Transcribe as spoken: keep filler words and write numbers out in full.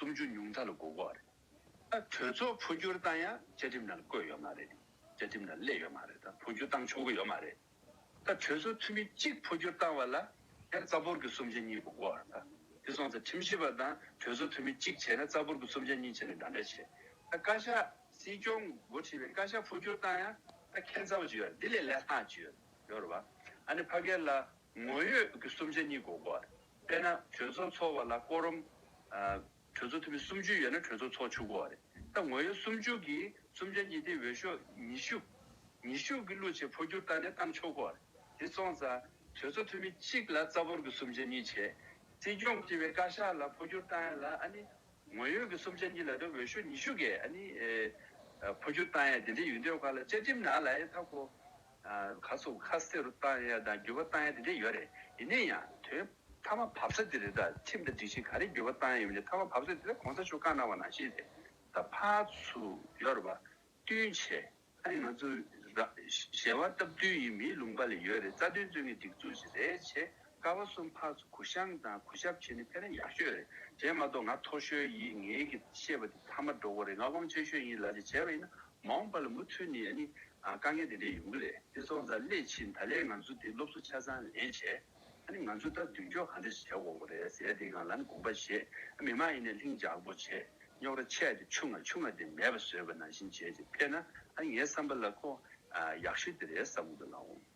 སུམ་ཅུ་ཉུང་མཐའ་ལ་དགོས་ཀྱི་ཡོད་རེད། ད་གྲོས་ཚོགས་འཕོ་འགྱུར་བཏང་ཡ་བཅའ་ཁྲིམས་ནང་ལ་བཀོད་ཡོད་མ་རེད། བཅའ་ཁྲིམས་ནང་སླེབས་ཡོད་མ་རེད། ད་འཕོ་འགྱུར་བཏང་ཆོག་གི་ཡོད་མ་རེད། ད་གྲོས་ཚོགས་འཐུས་མི་གཅིག་འཕོ་འགྱུར་བཏང་བ་ལ་ཡང་རྩ་འབོར་གྱི་གསུམ་ཆ་གཉིས་དགོས་ཀྱི་ཡོད་རེད། ད་དེ་སོང་ཙང་ཁྲིམས་ཞིབ་པ་དང་གྲོས་ཚོགས་འཐུས་མི་གཅིག་བྱས་ན་རྩ་འབོར་གྱི་གསུམ་ཆ་གཉིས་བྱས་ན་འདྲ་འདྲ་བྱས། ད་བཀའ་ཤག་སྲིད་སྐྱོང་འགོ་ཁྲིད་པའི་བཀའ་ཤག་འཕོ་འགྱུར་བཏང་ཡ་ད་ཁྱད་མཚར་བ་ཅིག་ཡོད་རེད། འདི་ལས་ལས་སླ་ཅིག་ཡོད་རེད་བ། ཨ་ནི་ཕ་གི་ལ་ངོ་ཡོད་ཀྱི་གསུམ་ཆ་གཉིས་དགོས་ཀྱི་ཡོད་རེད། དཔེར་ན་གྲོས་ཚོགས་ཚོགས་པ་ལ་ཀོ་རམ། ཨ། གྲོས་ཚོགས་འཐུས་མི་སུམ་ཅུ་ཡོད་ན་གྲོས་ཚོགས་ཚོགས་ཆོག་གི་ཡོད་རེད། ད་ངོ་ཡོད་སུམ་ཅུ་གི་གསུམ་ཆ་གཉིས་དེ་འོས་ཤོག་ཉི་ཤུ། ཉི་ཤུ་གི་བླུགས་བྱས་འཕོ་འགྱུར་བཏང་ནས་བཏང་ཆོག་གི་ཡོད་རེད། དེ་སོང་ཙང་གྲོས་ཚོགས་འཐུས་མི་གཅིག་ལ་རྩ་འབོར་གྱི་གསུམ་ཆ་གཉིས་བྱས། སྲིད་སྐྱོང་ཁྲི་པའི་བཀའ་ཤག་ལ་འཕོ་འགྱུར་བཏང་ཡ་ལ་ཨ་ནི་ངོ་ཡོད་ཀྱི་གསུམ་ཆ་གཉིས་ལ་ད་འོས་ཤོག་ཉི་ཤུ་གས་ཨ་ནི་ཨེ། ཨ། འཕོ་འགྱུར་བཏང་ཡ་དེ་འདྲ་ཡོད་འདོད་ཁ་ལ་བཅའ་ཁྲིམས་ནང་ལ་ཡ་ད་ཁོ། ཨ། ཁ་སོ་ཁ་གསལ་རུ་བཏང་ཡ་དང་འགྱུར་བ་བཏང་ཡ་དེ་འདྲ་ཡོད་རེད། ཡིན་ན་ཡང་དོན་མཐའ་མ་བབས་ས་དེ་རེད། ད་ཁྲིམས་དང་སྒྲིག་གཞི་ག་རེ་འགྱུར་བ་བཏང་ཡ་ཡོད་མིན་མཐའ་མ་བབས་ས་དེ་ད་གོང་ས་མཆོག་བཀའ་གནང་བ་ནང་བཞིན་རེད། ད་ཕར་ཚུར་ཡོད་རེད་བ། བསྟུན་བྱས། ཨ་ནི་ང་ཚོ་ར་ཞལ་བ་སྟབས་བསྟུན་ཡིན་མིན་ལུང་པ་ལ་ཡོད་རེད། རྩ་དོན་རྩོད་མཁན་སྒྲིག་འཛུགས་ཤིག་རེད་བྱས། ཀ་བ་གསུམ་ཕར་ཚུར་གུ་བཤངས་དང་གུ་ཞབས་བྱས་ནས་ཕེབས་ན་ཡག་ཤོས་རེད། དེ་མ་གཏོགས་ང་མཐོ་ཤོས་ཡིན། ངེད་ཀྱིས་བཤད་པ་དེ་མཐའ་མ་འགྲོ་གི་རེད། ང་དབང་ཆེ་ཤོས་ཡིན་ལབ་བྱས་བྱས་པ་ཡིན་ན་མ་འོངས་པ་ལ་མུ་མཐུད་ནས་ཨ་ནི་དཀའ་ངལ་དེ་འདྲས་ཡོང་གི་རེད། དེ་སོང་ཙང་སླད་ཕྱིན་ད་ལན་ང་ཚོ་དེ་སློབ་གསོ་ཆ་ཚང་ལེན་བྱས། ཨ་ནི་ང་ཚོ་ད་མདུན་སྐྱོད་ག་འདྲས་བྱེད་དགོས་ཀྱི་རེད་ཟེར་དེ་སྒང་ལ་ནི་དགོངས་པ་བཞེས། མི་མང་ཡིན་ནའི་ལྷིང་འཇགས་པོ་བྱས། རྙོག་དྲ་ཆེ་དེ་ཆུང་ང་ཆུང་ང་དེ་མེད་པ་བཟོས་པ་ནང་བཞིན་བྱས་ཏེ་ཕེབས་ན་ཨ་ངའི་བསམ་པ་ལ་ཁོ་ཡག་ཤོས་དེ་རེད་བསམ་གྱི་འདུག་ལགས་འོང་།